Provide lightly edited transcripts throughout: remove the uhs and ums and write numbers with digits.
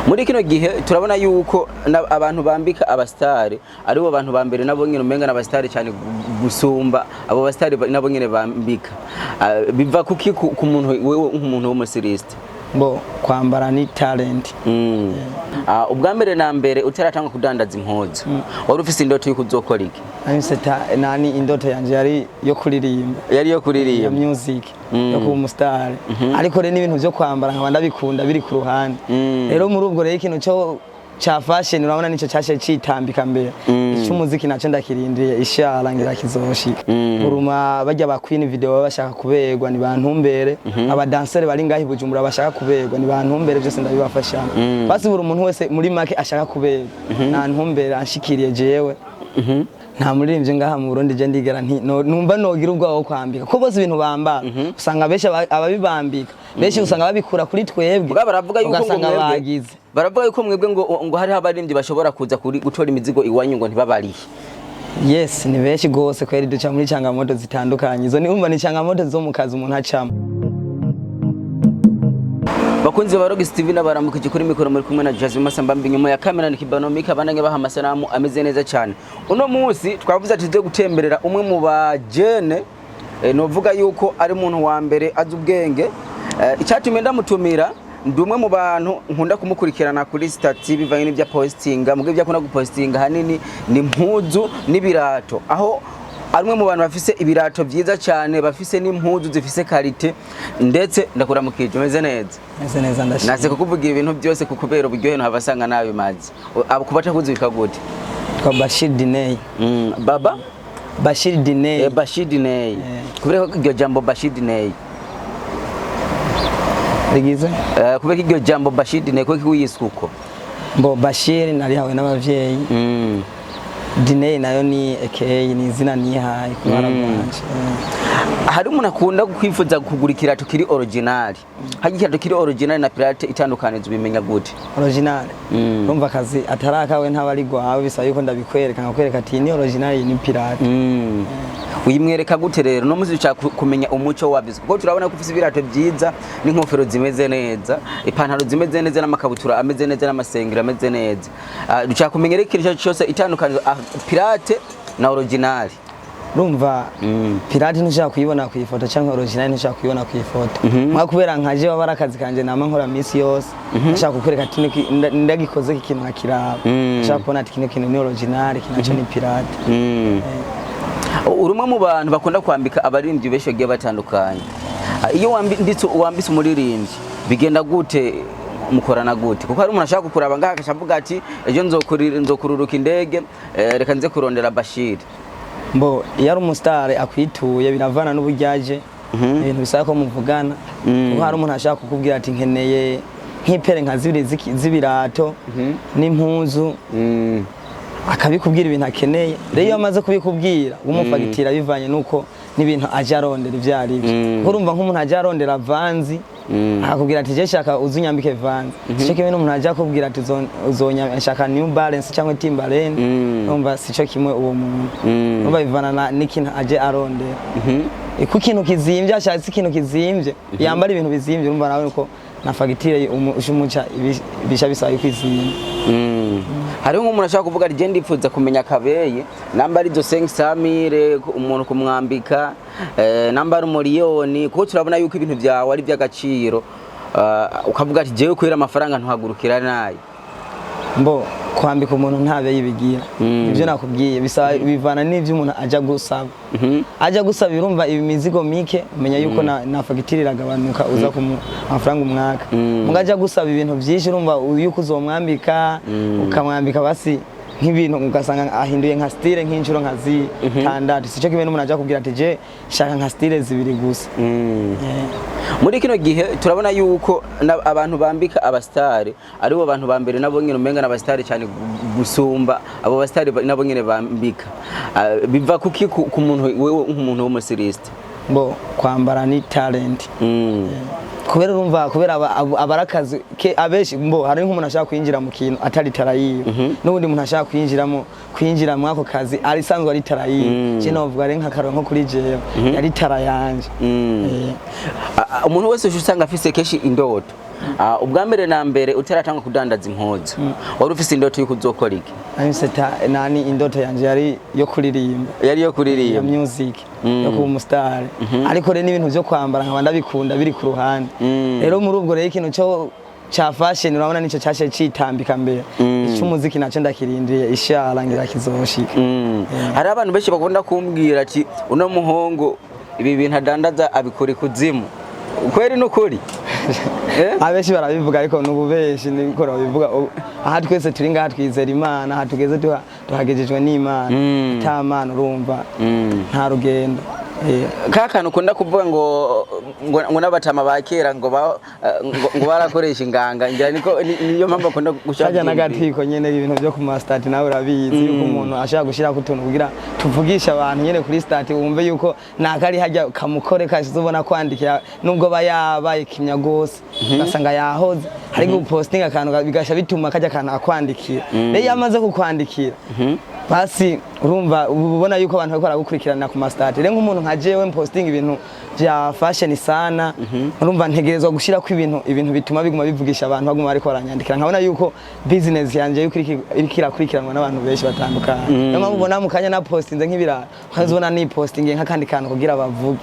Muri kino gihe turabona yuko abantu bambika abastari aribo bantu ba mbere, nabo nyene umenga n'abastari cyane gusumba abo bastari nabo nyene bambika. Biva kuki ku muntu wewe nk'umuntu w'umu styliste? Bo kwambara ni talent. Ubwa mbere na mbere, utaratanga kudandaza impuzu, wari ufise indoto yuko uzokora iki? Nahise nani, indoto yanje yari yo kuririmba. Yari yo Ya kuririmba. music, yo kuba umustar, ariko rero n'ibintu byo kwambara nkaba ndabikunda biri ku ruhande. Rero muri ubwo rero ikintu cyo ca fashion, urabona, nico cyashe citambika mbere. Icy'umuziki nacyo ndakirindiriye, ishara ngira kizoshika. Uruma bajya ba Queen Video baba bashaka kuberwa ni bantumbere, abadansere bari ngaho i Bujumbura bashaka kuberwa ni bantumbere, byose ndabibafashamo. Basi buri umuntu wese muri make ashaka kuberwa nantumbere anshikiriye jewe. Nta muririmbyi ngaha mu Burundi je ndigera nti numva nogira ubwoba wo kwambika, ko bose ibintu bambara usanga benshi ababibambika benshi usanga babikura kuri twebwe. Mugabo baravuga yuko ngo ugasanga mwebwe bagize baravuga yuko mwebwe ngo hariho abaririmbyi bashobora kuza kuri gutora imizigo iwanyu ngo ntibabarihe. Yes, ni benshi gose kweri, duca muri changamoto zitandukanye. Izo ni umva ni changamoto zo mu kazi umuntu acamo. Bakunzi ba Rock TV, n'abaramukije. Kuri mikoro muri kumwe na Jazzy Masamba, inyuma ya kamera ni Kibano Mika banange baha amasanamu ameze neza cyane. Uno munsi twavuze ati tuze gutemberera umwe mu bajene, novuga yuko ari umuntu wa mbere azi ubwenge. Icyatumye ndamutumira, ndi umwe mu bantu nkunda kumukurikirana kuri status bivanye n'ibyo postinga. Mugabo ibyo akunda gupostinga hanini ni impuzu n'ibirato, aho ari umwe mu bantu bafise ibirato byiza cyane, bafise n'impuzu zifise qualité. Ndetse ndakuramukije, umeze neza? Meze neza, ndashima. Naze kukuvugira ibintu byose kukubera uburyohe ntuhabasanga nabimaze. Abo kubaca kuzibika gute? Twa Bashir Diney. Baba Bashir Diney. Bashir Diney. Kubera ko iryo jambo Bashir Diney Rigize kubera ko iryo jambo Bashir Diney, kubera ko wiyiswe uko? Mbo Bashir narihawe n'abavyeyi. Diney nayo ni aka, ni izina nihaye ku bana bwanje. Hari umuntu akunda kwifuza kugura ikirato kiri original. Harya ikirato kiri original na pirate itandukanizo ubimenya gute? Original, urumva akazi atari akawe ntaba ari gwawe, bisaba yuko ndabikwereka, nkakwereka ati iyi ni original, iyi ni pirate. Uyimwereka gute rero? No muzi ushaka kumenya umuco wabyo, kuko turabona ko ufise ibirato byiza n'inkofero zimeze neza, ipantaro zimeze neza, n'amakabutura ameze neza, n'amasengeri ameze neza. Dushaka kumenya rero ikintu cyose itandukanizo, pirate na original. Urumva, pirate ntushaka kuyibona ku ifoto, cyangwa original ntushaka kuyibona ku ifoto. Mwa kubera nkaje baba ari akazi kanje nama nkora minsi yose, nshaka kukwereka ati ndagikoze iki kintu nkakiraba, nshaka kubona ati kino kintu ni original, iki naco ni pirate. Uri umwe mu bantu bakunda kwambika abaririmbyi benshi bagiye batandukanye. Iyo wambitse umuririmbyi bigenda gute? Mukorana gute? Kuko hari umuntu ashaka kukuraba ngaha agaca avuga ati ejo nzokururuka indege, reka nze kurondera Bashir. Mbo iyo ari umusitari akwituye, biravana n'uburyaje, ibintu bisaba ko muvugana, kuko hari umuntu ashaka kukubwira ati nkeneye nk'ipere nka zibiri z'ibirato n'impuzu, akabikubwira ibintu akeneye. Rero iyo amaze kubikubwira, umufagitira bivanye nuko n'ibintu aje arondera ibyo ari byo. Kuko urumva, nk'umuntu aje arondera Vans, akakubwira ati je shaka uzunyambike Vans, sico kimwe n'umuntu aje akubwira ati nshaka New Balance cyangwa Timberland. Urumva sico kimwe uwo muntu. Urumva bivana n'ikintu aje arondera. Ko ikintu kizimvye, ashatse ikintu kizimvye, yambara ibintu bizimvye, urumva nawe ko na fagitire umuca bisha bisaba yuko izimvye. Hariho nk'umuntu ashaka kuvuga ati je ndipfuza kumenya akabeye, namba ari izo 500 mille umuntu kumwambika, namba ari umuriyoni, kuko turabona yuko ibintu byawe ari iby'agaciro. Ukavuga ati jewe kubera amafaranga ntuhagurukira nayo. Mbo kwambika umuntu ntabe yibigira. Ibyo nakubwiye bisaba bivana n'ibyo umuntu aja gusaba. Aja gusaba, urumva, imizigo mike, umenya yuko na fagitire iragabanuka, uza ku amafaranga umwaka. Muga aja gusaba ibintu byinshi, urumva yuko uzomwambika, ukamwambika basi nk'ibintu ugasanga ahinduye nka style nk'inshuro nka zitandatu. Sico kimwe n'umuntu aja kubwira ati je shaka nka style zibiri gusa. Muri kino gihe turabona yuko abantu bambika abastari aribo bantu ba mbere nabo nyene umenga n'abastari cyane gusumba abo bastari nabo nyene bambika. Biva kuki ku muntu wewe nk'umuntu w'umu styliste? Bo kwambara ni talent. Kubera urumva, kubera abarakazi ke abenshi, mbo hari nk'umuntu ashaka kwinjira mu kintu atari talent yiwe, n'ubundi muntu ashaka kwinjira muri ako kazi ari sanzwe ari talent yiwe. Je novuga ari nk'akaroro nko kuri jewe yari talent yanje. Umuntu wese usanga afise kenshi indoto. Ubwa mbere na mbere, utaratanga kudandaza impuzu, wari ufise indoto y'uko uzokora iki? Nahise nani, indoto yanje yari yo kuririmba. Yari yo Ya kuririmba. music, yo kuba umustar, ariko rero n'ibintu byo kwambara nkaba ndabikunda biri ku ruhande. Rero muri ubwo rero ikintu cyo ca fashion, urabona nico cyashe citambika mbere. Icy'umuziki nacyo ndakirindiriye, ishara ngira kizoshika. Hari abantu benshi bakunda kumbwira ati uno muhungu ibi bintu adandaza abikora ikuzimu. Kweri n'ukuri? Eh? Abenshi barabivuga, ariko n'ububeshi niko babivuga. Aha twese turi ngaha twizera Imana, aha tugeze tuhagejejwe n'Imana. Ata Mana, urumva, nta rugendo. Ka kantu ukunda kuvuga ngo n'abatama ba kera ngo barakoresha inganga, ngira niko niyo mpamvu akunda gushaka. Kajya n'agatiko nyene, ibintu byo ku ma statut, nawe urabizi yuko umuntu ashobora gushirako utuntu kugira tuvugishe abantu nyene kuri statut, wumve yuko nakari hajya kamukore kashize, ubona kwandikira nubwo ba yabaye kimya gose, ugasanga yahoze hari gupostinga akantu bigasha bituma kajya akantu akwandikira. Rero iyo amaze kukwandikira, basi urumva uba ubona yuko abantu bariko baragukurikirana ku ma statut. Rero nk'umuntu nka jewe mpostinga ibintu vya fashion sana, urumva ntegerezwa gushirako ibintu bituma biguma bivugisha abantu, baguma bariko baranyandikira, nkabona yuko business yanje yuko iriko irakurikiranwa n'abantu benshi batandukanye. Niyo mpamvu ubona mu kanya napostinze nk'ibirato, ukazibona nipostingiye nk'akandi kantu kugira bavuge.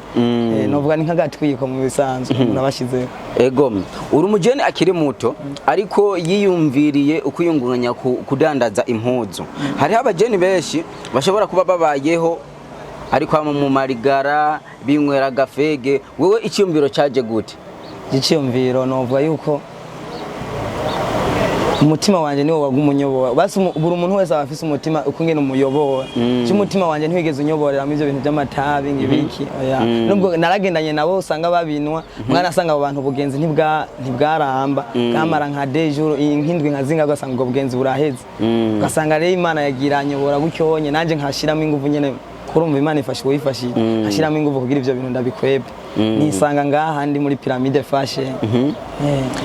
Novuga ni nk'agatwiko mu bisanzwe umuntu abashizeho. Ego, uri umujene akiri muto ariko yiyumviriye ukwiyungunganya kudandaza impuzu. Hariho abajeni benshi bashobora kuba babayeho ariko hama mu marigara binywera agafege. Wewe icyumviro cyaje gute? Igiciyumviro, novuga yuko umutima wanje niwo waguma unyobora. Basi buri muntu wese aba afise umutima uko ingene umuyobora. mm. Umutima wanje ntiwigeze unyoboreramo ivyo bintu by'amatabi ngibiki, oya. Nubwo naragendanye nabo usanga babinwa, mwana asanga abo bantu ubugenzi ntibwaramba, bwamara nka 2 jours, nk'indwi nka zinga, ugasanga ubwo bugenzi buraheze. Ugasanga rero Imana yagira anyobora gutyo nye, nanje nkashiramo ingufu nyene, kurumva Imana ifasha uwifashije, nkashiramo ingufu kugira ivyo bintu ndabikwebe, nisanga ngaha ndi muri Pyramide Fashion.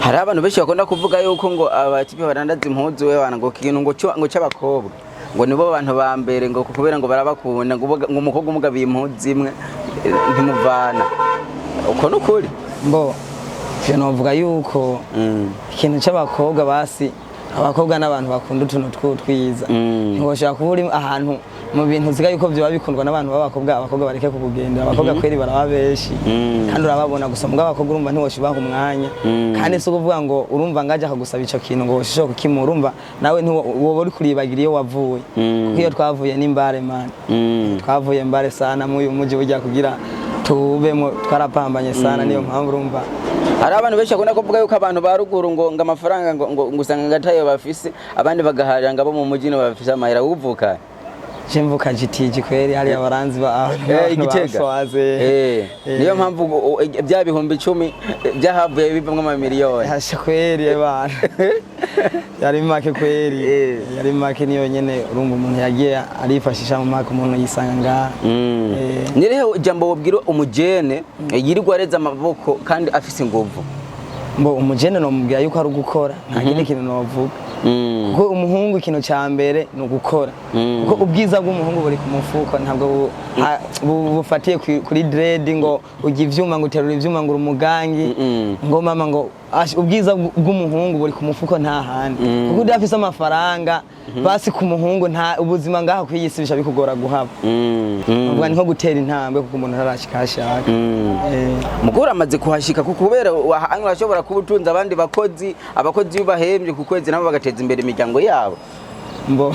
Hari abantu benshi bakunda kuvuga yuko ngo abatipe badandaza impuzu, we wana ngo kintu ngo cy'abakobwa ngo nibo bantu ba mbere, ngo kubera ngo barabakunda, ngo umukobwa umugabiye impuzu imwe ntimuvana. Uko nukuri? Mbo ivyo novuga yuko ikintu c'abakobwa, basi abakobwa n'abantu bakunda utuntu tw'utwiza. Ntiwoshobora kuba uri ahantu mu bintu uziga yuko vyoba bikundwa n'abantu b'abakobwa, abakobwa bareke kukugendera. Abakobwa kweri baraba benshi kandi urababona gusa, mugabo abakobwa urumva ntiwoshubaha umwanya. Kandi si ukuvuga ngo urumva ngaje akagusaba ico kintu ngo woshobora kukimuha, urumva nawe woba uri kuribagira iyo wavuye. Kuko iyo twavuye ni mbare man. Twavuye mbare sana mu uyu muji, burya kugira tubemo twarapambanye sana, niyo mpamvu urumva. Hari abantu benshi bakunda kuvuga yuko abantu ba ruguru ngo amafaranga ngo usanga ngatayo bafise, abandi bagaharira ngo abo mu mujyi nibo bafise amahera. Uvuka? Je mvuka Gitiji kweri, hariya baranzi ba Igitega. Baswaze. Niyo mpamvu bya 10,000 byahavuye bivamwo amamiliyoni. Hasha kweri bana, yari make kweri. Yari make, niyo nyene urumva umuntu yagiye arifashisha mu make, umuntu yisanga ngaha. Ni irihe jambo wobwira umujene yirirwa areza amaboko kandi afise inguvu? Mbo umujene nomubwira yuko ari ugukora, nta kindi kintu novuga. Kuko umuhungu ikintu cya mbere ni ugukora. Kuko ubwiza bw'umuhungu buri ku mufuko, ntabwo bufatiye kuri dread, ngo ujya ivyuma, ngo uterura ivyuma, ngo uri umugangi. Ngo mama ngo ubwiza bw'umuhungu buri ku mufuko, nta handi. Kuko udafise amafaranga, basi ku muhungu nta ubuzima ngaha kw'iyi si bisha bikugora guhaba. Uvuga ni nko gutera intambwe, kuko umuntu ntarashika aho ashaka. Mugore amaze kuhashika kubera urashobora kuba utunze abandi bakozi, abakozi iyo ubahembye ku kwezi nabo bagateza imbere imiryango yabo. Mbo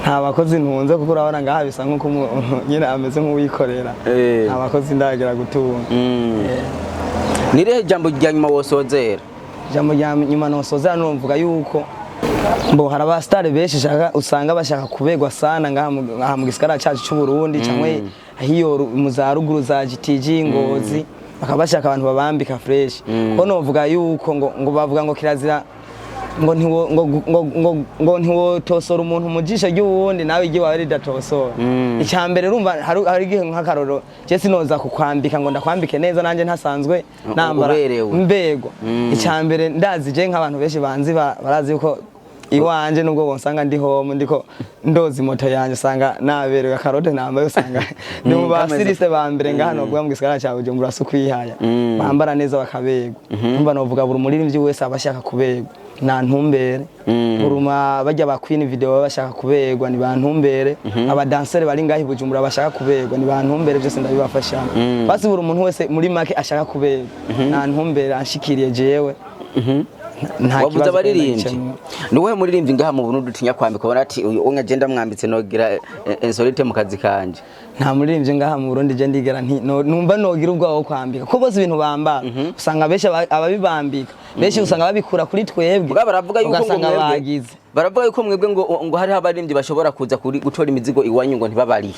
nta bakozi ntunze, kuko urabona ngaha bisa nk'uko umuntu nyine ameze nk'uwikorera. Nta bakozi ndagera gutunga. Ni irihe jambo rya nyuma wosozera? Ijambo rya nyuma nosozera, numvuga yuko mbo hari abasitari benshi usanga bashaka kubegwa sana ngaha mu gisagara cyacu cy'u Burundi, cyangwa hiyo mu za ruguru za GTG, Ngozi, bakaba bashaka abantu babambika fresh. Ko novuga yuko ngo bavuga ngo kirazira ngo ntiwo ngo ngo ngo ngo ntiwotosora umuntu mu jisho ry'uwundi nawe igihe ridatosora. Icya mbere urumva hari igihe nk'akaroro je sinoza kukwambika ngo ndakwambike neza nanjye ntasanzwe nambara Uberewe. mbego. Icya mbere ndazi je nk'abantu benshi banzi barazi yuko Iwanje nubwo bonsanga ndi home, ndiko ndoza moto yanje, usanga naberewe, akarote nambaye, usanga ni mu Kameze. ba styliste ba mbere ngaha novuga mu gisagara ca Bujumbura, si ukwihaya, bambara neza bakaberwa. Umva, novuga buri muririmbyi wese aba ashaka kuberwa nta ntumbere. Buruma bajya ba Queen Video baba bashaka kuberwa, ni bantumbere. Abadansere bari ngaho i Bujumbura bashaka kuberwa, ni bantumbere. Byose ndabibafashamo. Basi buri umuntu wese muri make ashaka kuberwa nta ntumbere anshikiriye jewe, nta Wavuze kibazo. abaririmbyi. Ndagikemura. Ni uwuhe muririmbyi ngaha mu Burundi utinya kwambika, ubona ati uyu umwe agenda mwambitse nogira insolite mu kazi kanje? Nta muririmbyi ngaha mu Burundi je ndigera nti numva nogira ubwoba wo kwambika, kuko bose ibintu bambara usanga benshi ababibambika benshi usanga babikura kuri twebwe. Mugabo baravuga yuko ngo ugasanga mwebwe bagize baravuga yuko mwebwe ngo hariho abaririmbyi bashobora kuza kuri gutora imizigo iwanyu ngo ntibabarihe.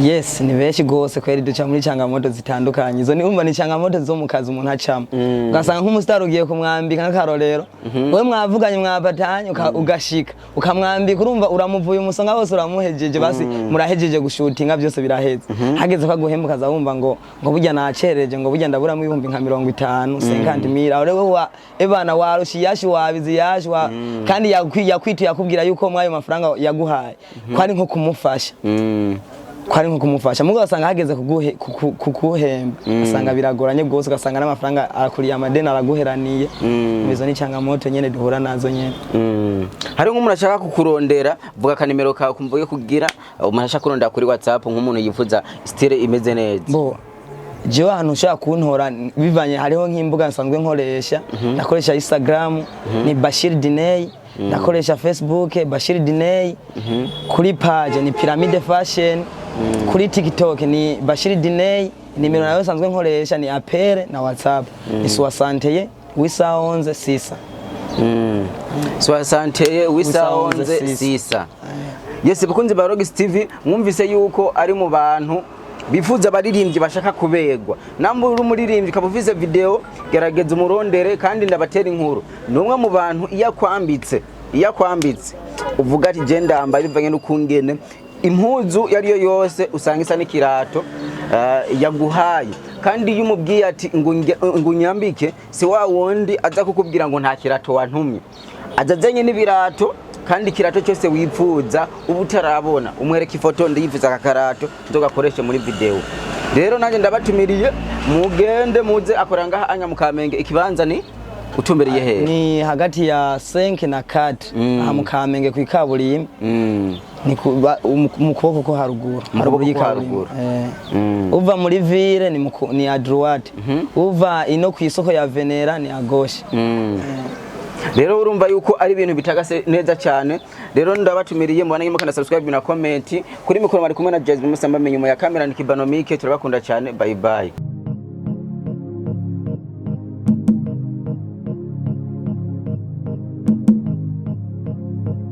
Yes, ni benshi gose kweri. Duca muri changamoto zitandukanye. Izo ni, umva, ni changamoto zo mu kazi umuntu acamo. Ugasanga nk'umusitari ugiye kumwambika, nk'akarorero wewe mwavuganye, mwapatanye, ugashika ukamwambika, urumva uramuvuye umusonga wose, uramuhejeje, basi murahejeje gushutinga, byose biraheze, hageze ko aguhemba ukaza wumva ngo burya nacereje, ngo burya ndaburamo 50,000, 50 mille. Aho rero wa ebana warushi yashi wabizi yashi wa kandi yakwituye akubwira yuko mwayo mafaranga yaguhaye ko ari nko kumufasha, ko ari nko kumufasha. Mugabo usanga hageze kuguhemba usanga biragoranye rwose, ugasanga n'amafaranga arakuriye amadeni, araguheraniye. Izo ni changamoto nyene duhura nazo nyene. Hari nk'umuntu ashaka kukurondera, vuga akanimero kawe kumvuge kugira umuntu ashaka kurondera kuri WhatsApp, nk'umuntu yifuza style imeze neza. Bo jewe ahantu ushaka kuntora bivanye, hariho nk'imbuga nsanzwe nkoresha. Ndakoresha Instagram, ni Bashir Diney. Ndakoresha Facebook, Bashir Diney. Kuri page ni Pyramide Fashion. Kuri TikTok ni Bashir Diney. Nimero nayo nsanzwe nkoresha ni appel na WhatsApp, ni 61 811 6. 61 811 6. Yes, bakunzi ba Rogis TV, mwumvise yuko ari mu bantu bifuza abaririmbyi bashaka kuberwa. Namba uri umuririmbyi ukaba ufise video, gerageza umurondere. Kandi ndabatera inkuru, ni umwe mu bantu iyo akwambitse uvuga ati je ndambaye bivanye n'ukungene impuzu iyo ariyo yose usanga isa n'ikirato yaguhaye. Kandi iyo umubwiye ati ngo unyambike, si wa wundi aza kukubwira ngo nta kirato wantumye, aza azanye n'ibirato. Kandi ikirato cyose wifuza uba utarabona, umwereka ifoto: ndiyifuza aka karato nzogakoreshe muri video. Rero nanjye ndabatumiriye, mugende muze akora ngaha anya mu Kamenge. Ikibanza ni utumbereye hehe? Ni hagati ya 5 na 4 aha mu Kamenge ku ikaburimbi. Ni mu kuboko ko haruguru. Mu haruguru kuboko ko y'ikaburimbi. haruguru. Eh. Uva muri ville ni ni à droite, uva ino ku isoko ya Venera ni à gauche. Rero urumva yuko ari ibintu bitagase neza cyane. Rero ndabatumiriye mubane mukanda subscribe na comment. Kuri mikoro bari kumwe na Jasmine Musamba, nyuma ya kamera ni Kibanomike. Turabakunda cyane, bye bye.